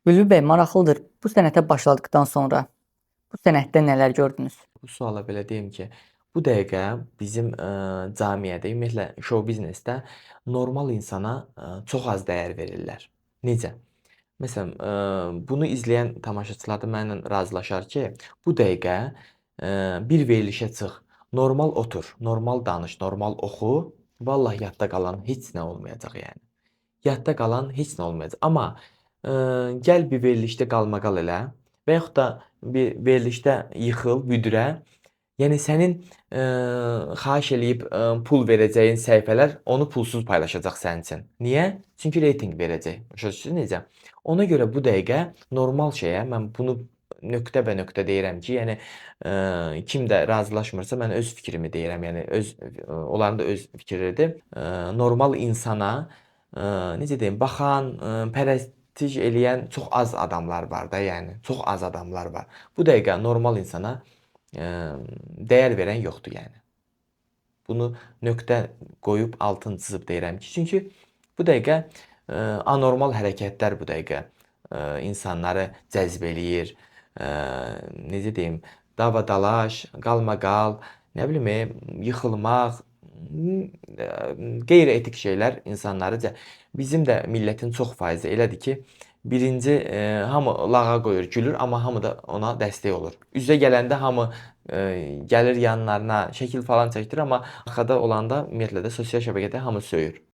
Bülbül bəy, maraqlıdır. Bu sənətə başladıqdan sonra bu sənətdə nələr gördünüz? Bu suala belə deyim ki, bu dəqiqə bizim camiədə, ümumiyyətlə şou biznesdə normal insana çox az dəyər verirlər. Necə? Məsələn, bunu izləyən tamaşaçılar da mənimlə razılaşar ki, bu dəqiqə bir verilişə çıx, normal otur, normal danış, normal oxu, vallah yadda qalan heç nə olmayacaq yəni. Yadda qalan heç nə olmayacaq. Amma gəl bir verilişdə qalmaqal elə və yaxud da bir verilişdə yıxıl, büdrə. Yəni sənin xahiş eləyib pul verəcəyin səhifələr onu pulsuz paylaşacaq sənin üçün. Niyə? Çünki reytinq verəcək. Başa düşdünüz necə? Ona görə bu dəqiqə normal şeyə mən bunu nöqtə bə nöqtə deyirəm ki, yəni kim də razılaşmırsa mən öz fikrimi deyirəm. Yəni öz onların da öz fikridir. Normal insana necə deyim, baxan, pərəstiş eləyən çox az adamlar var da, yəni çox az adamlar var. Bu dəqiqə normal insana dəyər verən yoxdur yəni. Bunu nöqtə qoyub altını cızıb deyirəm ki, çünki bu dəqiqə anormal hərəkətlər bu dəqiqə insanları cəzb eləyir. Necə deyim, dava dalaş, qalmaqal, nə bilim, yıxılmaq, qeyri-etik şeylər insanları bizim də millətin çox faizi elədir ki, birinci hamı lağa qoyur, gülür, amma hamı da ona dəstək olur. Üzə gələndə hamı gəlir yanlarına, şəkil falan çəkdirir, amma arxada olanda ümumiyyətlə də sosial şəbəkədə hamı söyür.